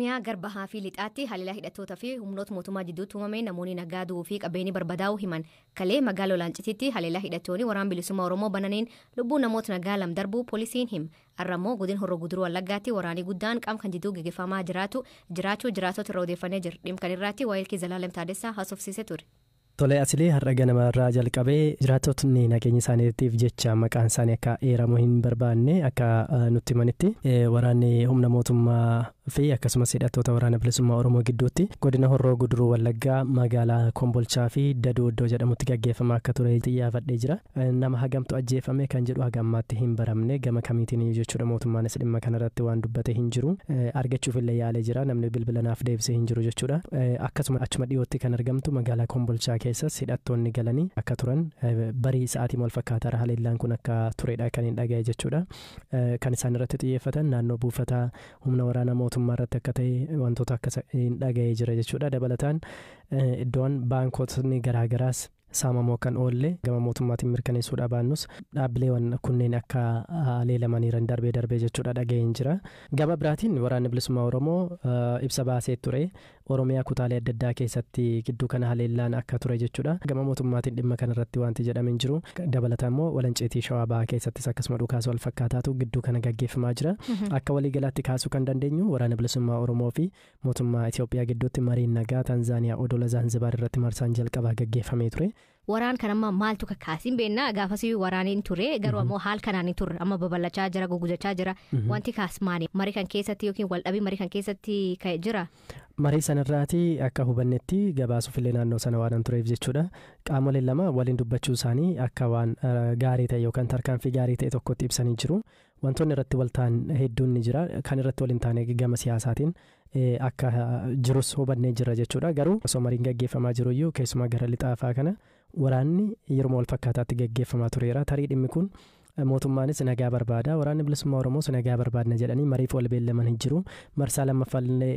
Oromiyaa gara bahaa fi lixaatti haleellaa hidhattootaa fi humnoota mootummaa jidduutti uumame namoonni nagaa du'uu fi qabeenyi barbadaa'uu himan. Kalee magaalaa Olaancitiitti haleellaa hidhattoonni waraana bilisummaa Oromoo bananiin lubbuun namoota nagaa lama darbuu poolisiin hima. Har'a immoo godina Horroo Guduruu Wallaggaatti waraanni guddaan qaama kan jidduu gaggeeffamaa jiraachuu jiraattota irraa odeeffannee jira. Dhimma kana irratti waa'ee Zalaalem Taadessaa haasofsiisee ture. Tole asilee har'a ganamarraa jalqabee jiraattotni nageenya isaaniitiif jecha maqaan isaanii akka eeramu hin barbaanne akka nutti himanitti waraanni humna mootummaa fi akkasumas hidhattoota waraana bilisummaa Oromoo gidduutti godina Horroo Guduruu Wallaggaa magaalaa Kombolchaa fi Daduu iddoo jedhamutti gaggeeffamaa akka ture xiyyaafadhee jira. Nama hagamtu ajjeefame kan jedhu haga ammaatti hin baramne gama kamiitiin jechuudha mootummaanis dhimma kanarratti waan dubbate hin jiru. Argachuuf illee yaalee jira namni bilbila naaf deebisee hin jiru jechuudha. Akkasuma achuma dhiyootti kan argamtu magaalaa Kombolchaa keessas hidhattoonni galanii akka turan barii sa'aatii wal fakkaataadha haleellaan kun akka turedha kan hin dhagaye jechuudha. Kan isaan irratti xiyyeeffatan naannoo buufataa humna waraanaa mootummaa irratti akka ta'e wantoota akka hin dhagaye jira jechuudha. Dabalataan iddoon baankotni garaagaraas saamamoo kan oolle gama mootummaatiin mirkaneessuudha baannus dhaabbileewwan kunneen akka haleelamaniiran darbee darbee jechuudha dhaga'een jira. Gama biraatiin waraanni bilisummaa Oromoo ibsa baasee ture Oromiyaa kutaalee adda addaa keessatti gidduu kana haleellaan akka ture jechuudha. Gama mootummaatiin dhimma kanarratti wanti jedhame hin jiru. Dabalataan immoo walanceetii shawaa bahaa keessattis akkasuma dhukaasa wal fakkaataatu gidduu kana gaggeeffamaa jira. Akka waliigalaatti kaasuu kan dandeenyu waraana bilisummaa Oromoo fi mootummaa Itoophiyaa gidduutti mariin nagaa Tanzaaniyaa odola Zaanzibaar irratti marsaan jalqabaa gaggeeffamee ture. Waraan kan amma maaltu kakkaasiin beennaa gaafasii waraaniin ture garuu ammoo haal kanaan hin turre amma babal'achaa jira gugudachaa jira wanti kaas maali marii kan keessatti yookiin waldhabii marii kan keessatti ka'e jira. Marii sanarraati akka hubannetti gabaasuuf illee naannoo sana waan tureef jechuudha. Qaamoleen lama waliin dubbachuu isaanii akka waan gaarii ta'e yookaan tarkaanfii gaarii ta'e tokkotti ibsanii jiru. Wantoonni irratti wal ta'an hedduun ni jira. Kan irratti wal hin taane gama siyaasaatiin akka jirus hubannee jira jechuudha. Garuu osoo mariin gaggeeffamaa jiru iyyuu keessumaa gara lixaafaa kana waraanni yeroo wal fakkaataatti gaggeeffamaa tureera. Tarii dhimmi kun mootummaanis nagaa barbaada waraanni bilisummaa Oromoos nagaa barbaadna jedhanii mariif wal beellaman hin jiru. Marsaa lammaffaallee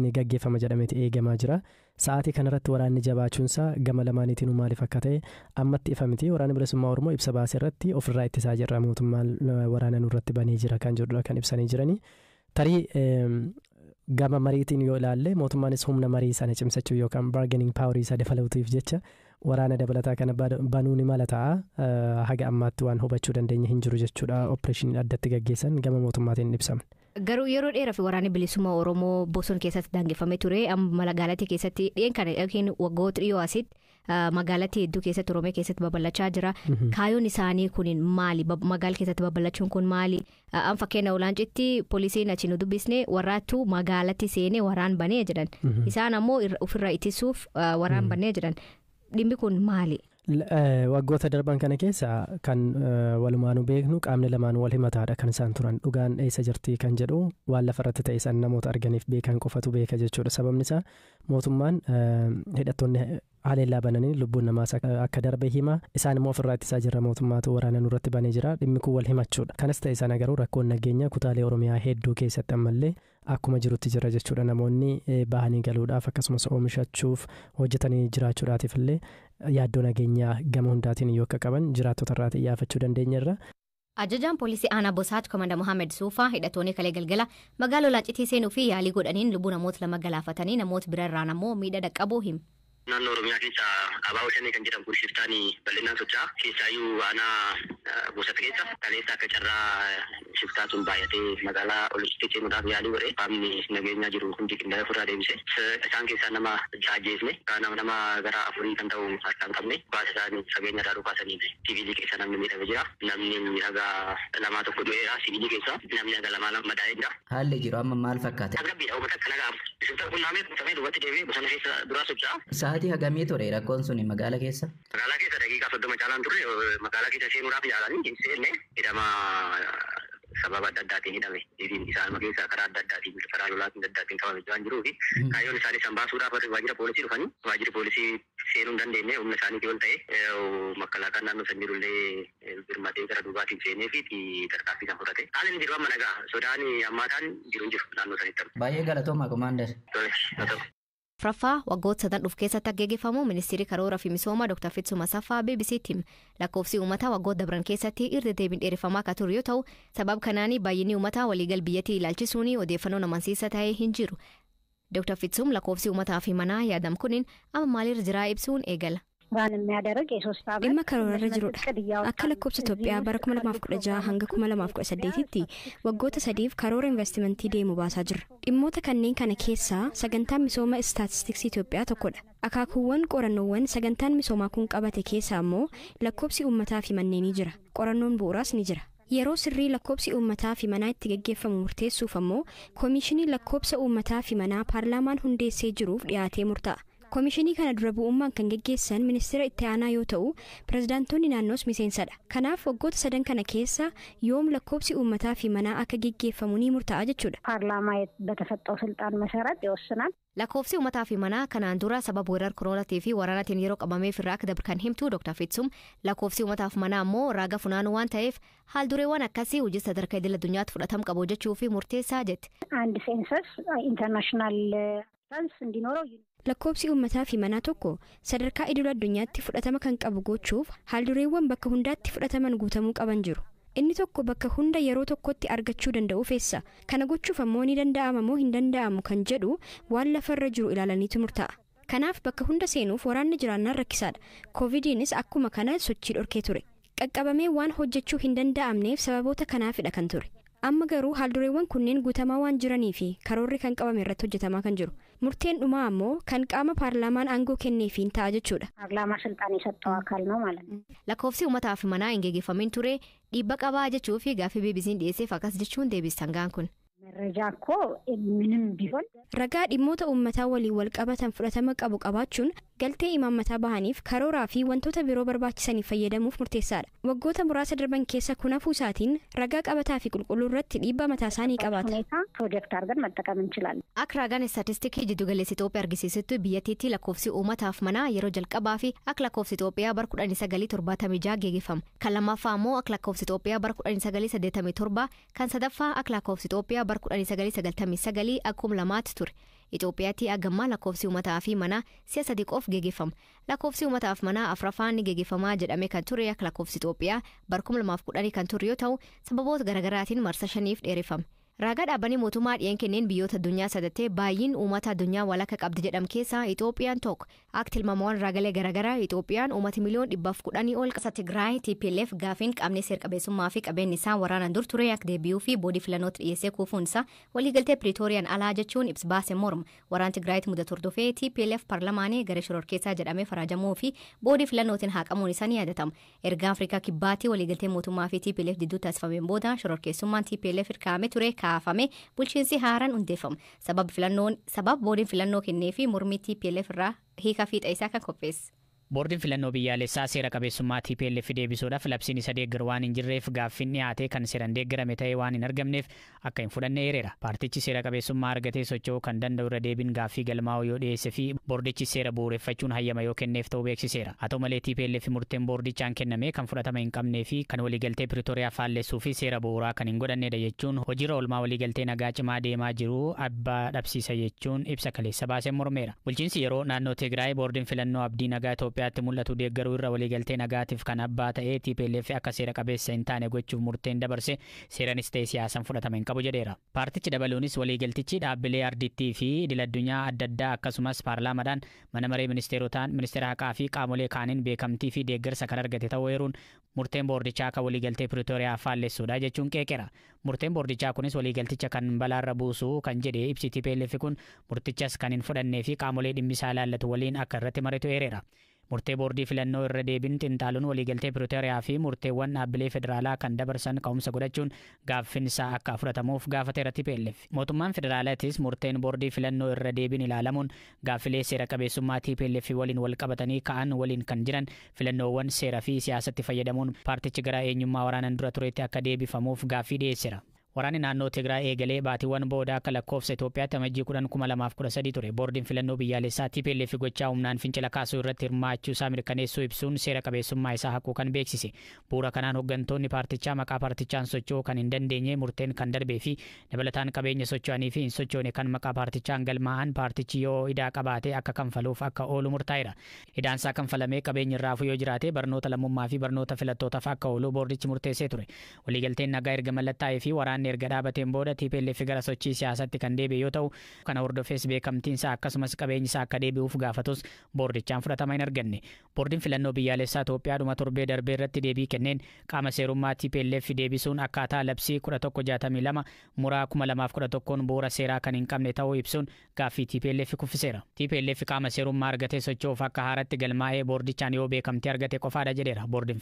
ni gaggeeffama jedhameeti eegamaa jira. Sa'aatii kanarratti waraanni jabaachuunsaa gama lamaaniitiin maaliif akka ta'e ammatti ifa miti. Waraanni bilisummaa Oromoo ibsa baase irratti ofirraa ittisaa jirra mootummaan waraana nurratti banee jira kan jedhudha kan ibsanii jiranii. Tarii gama mariitiin yoo ilaalle mootummaanis humna marii sana cimsachuu yookaan bargaining power isaa dabaluutiif jecha waraana dabalataa kana banuu ni mala ta'a. Haga ammaatti waan hubachuu dandeenya hin jiru jechuudha. Opereeshinii addatti gaggeessan gama mootummaatiin ibsaman. Garuu yeroo dheeraaf waraanni bilisummaa Oromoo bosona keessatti daangeffamee ture amma magaalattii keessatti dhiyeen kana yookiin waggoota dhiyoo asitti magaalattii hedduu keessatti Oromiyaa keessatti babal'achaa jira. Kaayyoon isaanii kun maali? Magaala keessatti babal'achuun kun maali? An fakkeenya Olaancitti poolisiin achi nu dubbisne warraattu magaalatti seenee waraan banee jedhan. Isaan ammoo ofirraa ittisuuf waraan banee jedhan. Dhimmi kun maali? Waggoota darban kana keessa kan walumaanuu beeknu qaamni lamaan wal himataadha kan isaan turan. Dhugaan eessa jirti kan jedhu waan lafarratti ta'e isaan namoota arganiif beekan qofatu beeka jechuudha. Sababni isaa mootummaan hidhattoonni haleellaa bananii lubbuun namaas akka darbe hima. Isaan immoo ofirraa ittisaa jirra mootummaatu waraana nurratti banee jira. Dhimmi kun wal himachuudha. Kanas ta'e sana garuu rakkoon nageenya kutaalee Oromiyaa hedduu keessatti ammallee akkuma jirutti jira jechuudha. Namoonni bahanii galuudhaaf akkasumas oomishachuuf hojjetanii jiraachuudhaatiif illee yaaddoo nageenyaa gama hundaatiin yoo akka qaban jiraattota irraa xiyyaafachuu dandeenyerra. Ajajaan poolisii aanaa Bosaat Komanda Mohaammed Suufaa hidhattoonni kalee galgala magaalaa Olaancitii seenuu fi yaalii godhaniin lubbuu namoota lama galaafatanii namoota biraarraan ammoo miidhaa dhaqqabuu himu. Naannoo Oromiyaa keessa ABO Shanee kan jedhamu kun shiftaan bal'inaan socho'a. Keessaayyuu aanaa Boosat keessa kaleessa akka carraa shiftaa sun baay'atee magaalaa Olaancitii seenuudhaaf yaalii godhe qaamni nageenyaa jiru hundi qindaa'ee ofirraa deebise. Isaan keessaa nama ja'a ajjeesne nama gara afurii kan ta'u harkaa hin qabne baasa isaanii fageenya irraa dhukaasanii siviilii keessa namni miidhame jira. Namni haga lamaa tokko du'eera siviilii keessa namni haga lamaa madaa'ee jira. Haalli jiru amma maal fakkaata? Tasgabbiidha uummata akkana ga'amu. Shiftaan kun naamee kutamee duubatti deebi'ee bosona keessa duraa socho'a. Sa'aatii hagamii ture rakkoon suni magaala keessa? Magaalaa keessa daqiiqaa 30 caalaan turre magaalaa keessa seenuudhaaf yaalanii hin seenne hidhama sababa adda addaatiin hidhame. Isaan keessa karaa adda addaatiin karaa lolaatiin adda addaatiin qabame waan jiruu fi kaayyoon isaanii san baasuudhaaf waajjira poolisii dhufanii waajjira poolisii seenuu hin dandeenye humna isaaniitii ol ta'e makalaakaan naannoo san jirullee birmatee gara duubaatiin seenee fi tarkaanfii kan fudhate. Haalli inni jiru amma nagaa sodaan ammaataan jiru hin jiru naannoo sanitti. Baay'ee galatooma komaander. Tole, haa ta'u. Afraffaa waggoota sadan dhufu keessatti akka geggeeffamu ministeerri karoora fi misooma Dr. Fitsum Asaffaa BBC'tti hime. Lakkoofsi uummataa waggoota dabran keessatti irra deebiin dheereffamaa akka ture yoo ta'u, sababa kanaan baay'inni uummataa waliigal biyyattii ilaalchisuun odeeffannoon amansiisaa ta'e hin jiru. Dr. Fitsum lakkoofsi uummataa fi manaa yaadam kunin amma maalirra jiraa ibsuun eegala. Dhimma karoorarra jirudha. Akka lakkoofsa Itoophiyaa bara 2016 hanga 2018tti waggoota sadiif karoora investimentii deemu baasaa jirra. Dhimmoota kanneen kana keessaa sagantaan misooma istaatistiksii Itoophiyaa tokkodha. Akaakuuwwan qorannoowwan sagantaan misoomaa kun qabate keessaa immoo lakkoofsi uummataa fi manneenii jira. Qorannoon bu'uuraas ni jira. Yeroo sirrii lakkoofsi uummataa fi manaa itti geggeeffamu murteessuuf ammoo koomishinii lakkoofsa uummataa fi manaa paarlaamaan hundeessee jiruuf dhiyaatee murtaa'a. Koomishinii kana dura bu'ummaan kan geggeessan ministeera itti aanaa yoo ta'u, pirezidaantoonni naannoos miseensadha. Kanaaf waggoota sadan kana keessa yoom lakkoofsi uummataa fi manaa akka geggeeffamu ni murtaa'a jechuudha. ፓርላማ በተሰጠው ስልጣን መሰረት ይወስናል። Lakkoofsi uummataa fi manaa kanaan dura sababa weerara koronaatii fi waraanaatiin yeroo qabameef irraa akka dabre kan himtu Dr. Fitsum lakkoofsi uummataaf manaa ammoo raaga funaanuu waan ta'eef haaldureewwan akkasii hojii sadarkaa idil addunyaatti fudhatama qabu hojjechuu fi murteessaa jetti. አንድ ሴንሰስ ኢንተርናሽናል ሳንስ እንዲኖረው Lakkoofsi uummataa fi manaa tokko sadarkaa idil addunyaatti fudhatama kan qabu gochuuf haaldureewwan bakka hundaatti fudhataman guutamuu qaban jiru. Inni tokko bakka hunda yeroo tokkotti argachuu danda'u feessa. Kana gochuuf ammoo ni danda'ama moo hin danda'amu kan jedhu waan lafarra jiru ilaalaniitu murtaa'a. Kanaaf bakka hunda seenuuf waraanni jiraannaan rakkisaadha. Koovidiinis akkuma kana sochii dhorkee ture. Qaqqabamee waan hojjechuu hin danda'amneef sababoota kanaafidha kan ture. Amma garuu haaldureewwan kunneen guutamaa waan jiranii fi karoorri kan qabame irratti hojjetamaa kan jiru. Murteen dhumaa ammoo kan qaama paarlaamaan aangoo kenneefiin ta'a jechuudha. ፓርላማ ስልጣን የሰጠው አካል ነው ማለት ነው። Lakkoofsi uummataa fi manaa hin geggeeffamin ture dhiibba qabaa jechuu fi gaaffii BBC'n dhiyeesseef akkas jechuun deebisan gaan kun. መረጃ እኮ ምንም ቢሆን Ragaa dhimmoota uummataa waliin wal qabatan fudhatama qabu qabaachuun galtee imaammataa bahaniif karooraa fi wantoota biroo barbaachisaniif fayyadamuuf murteessaadha. Waggoota muraasa darban keessa kun hafuu isaatiin ragaa qabataa fi qulqulluu irratti dhiibbaa mataa isaa ni qabaata. ሁኔታ ፕሮጀክት አድርገን መጠቀም እንችላለን። Akka ragaan istaatistiksii jiddugaleessa Itoophiyaa argisiisutti biyyattiitti lakkoofsi uummataaf manaa yeroo jalqabaa fi akka lakkoofsi Itoophiyaa bara 1976 geggeeffama. Kan lammaffaa ammoo akka lakkoofsi Itoophiyaa bara 1987, kan sadaffaa akka lakkoofsi Itoophiyaa bara 1999 akkuma lamaatti ture. Itoophiyaatti hagammaa lakkoofsi uummataa fi manaa si'a sadi qofa geggeeffama. Lakkoofsi uummataaf manaa afraffaan ni geggeeffamaa jedhamee kan ture akka lakkoofsi Itoophiyaa bara 2010 kan ture yoo ta'u sababoota garaagaraatiin marsa shaniif dheereffame. Ragaa dhaabbanni mootummaa dhiyeen kenneen biyyoota addunyaa sadattee baay'een uummata addunyaa walakka qabdi jedhamu keessaa Itoophiyaan tokko. Akka tilmaamawwan ragalee garaagaraa Itoophiyaan uummata miliyoon 110 ol qaba. Tigraay TPLF gaafiin qaamni seer-qabeessummaa fi qabeenyi isaa waraanaan dur ture akka deebi'uu fi boodii filannootti dhiyeessee kuufuun isaa waliigaltee Piriitooriyaan alaa jechuun ibsa baase morma. Waraan Tigraayitti mudatu hordofee TPLF paarlamaanii gara shororkeessaa jedhamee faraajamuu fi boodii filannootiin haqamuun isaa ni yaadatama. Erga Afrikaa Kibbaatti waliigaltee mootummaa fi TPLF gidduu taasifameen booda shororkeessummaan TPLF hirkaa'amee ture kaafame bulchiinsi haaraan hundeeffama. Sababa boodiin filannoo kennee fi mormii TPLF irraa hiika fiixa isaa kan qopheesse. Boordiin filannoo biyyaalessaa seera qabeessummaa TPLF deebisuudhaaf labsiin isa deeggaru waan hin jirreef gaaffiin dhiyaate kan seeraan deeggarame ta'ee waan hin argamneef akka hin fudhanne eereera. Paartichi seera qabeessummaa argatee socho'uu kan danda'u irra deebiin gaaffii galmaa'uu yoo dhiyeesse fi boordichi seera bu'uureffachuun hayyama yoo kenneef ta'uu beeksiseera. Haa ta'u malee TPLF murteen boordichaan kenname kan fudhatama hin qabnee fi kan waliigaltee Piriitooriyaa faallessuu fi seera bu'uuraa kan hin godhannedha jechuun hojiirra oolmaa waliigaltee nagaa cimaa deemaa jiru abbaa dhabsiisa jechuun ibsa kaleessa baasee mormeera. Bulchiinsi yeroo naannoo Tigraay boordiin filannoo abdii nagaa Itoophiyaatti mul'atu deeggaruu irra waliigaltee nagaatiif kan abbaa ta'ee TPLF akka seera qabeessa hin taane gochuuf murteen dabarse seeranis ta'e siyaasaan fudhatama hin qabu jedheera. Paartichi dabaluunis waliigaltichi dhaabbilee ardittii fi idil addunyaa adda addaa akkasumas paarlaamaadhaan mana maree ministeerotaan ministeera haqaa fi qaamolee kaaniin beekamtii fi deeggarsa kan argate ta'uu eeruun murteen boordichaa akka waliigaltee Piriitooriyaa faallessuudha jechuun qeeqeera. Murteen boordichaa kunis waliigalticha kan balaarra buusu kan jedhe ibsi TPLF kun murtichas kan hin fudhannee fi qaamolee dhimmisaa ilaallatu waliin akka irratti maritu eereera. Murtee boordii filannoo irra deebiin xiinxaluun waliigaltee Piriitooriyaa fi murteewwan dhaabbilee federaalaa kan dabarsan ka'umsa godhachuun gaaffinsaa akka fudhatamuuf gaafateera TPLF. Mootummaan federaalaatis murteen boordii filannoo irra deebiin ilaalamuun gaaffilee seera qabeessummaa TPLF waliin wal qabatanii ka'an waliin kan jiran filannoowwan seera fi siyaasatti fayyadamuun paartichi gara eenyummaa waraanaan dura turetti akka deebifamuuf gaaffii dhiyeesseera. Waraanni naannoo Tigraay eegalee baatiiwwan booda akka lakkoofsa Itoophiyaatti Amajjii 10, 2013 ture. Boordiin filannoo biyyaalessaa TPLF gochaa humnaan fincila kaasuu irratti hirmaachuu isaa mirkaneessuu ibsuun seera qabeessummaa isaa haquu kan beeksise. Bu'uura kanaan hooggantoonni paartichaa maqaa paartichaan socho'uu kan hin dandeenye murteen kan darbee fi dabalataan qabeenya socho'anii fi hin sochoone kan maqaa paartichaan galmaa'an paartichi yoo idaa qabaate akka kanfaluuf akka oolu murtaa'eera. Idaansaa kanfalamee qabeenyi irraa hafu yoo jiraate barnoota lammummaa fi barnoota filattootaaf akka oolu boordichi murteessee ture. Waliigalteen nagaa erga mallattaa'ee fi waraanni erga dhaabateen booda TPLF gara sochii siyaasatti kan deebi'e yoo ta'u, kana hordofees beekamtiinsaa akkasumas qabeenyi isaa akka deebi'uuf gaafatus boordichaan fudhatama hin arganne. Boordiin filannoo biyyaalessaa Itoophiyaa dhuma torbee darbee irratti deebii kenneen qaama seerummaa TPLF deebisuun akkaataa labsii 1162 muraa 2011 bu'uura seeraa kan hin qabne ta'uu ibsuun gaaffii TPLF kuffiseera. TPLF qaama seerummaa argatee socho'uuf akka haaratti galmaa'ee boordichaan yoo beekamtii argate qofaadha jedheera boordiin.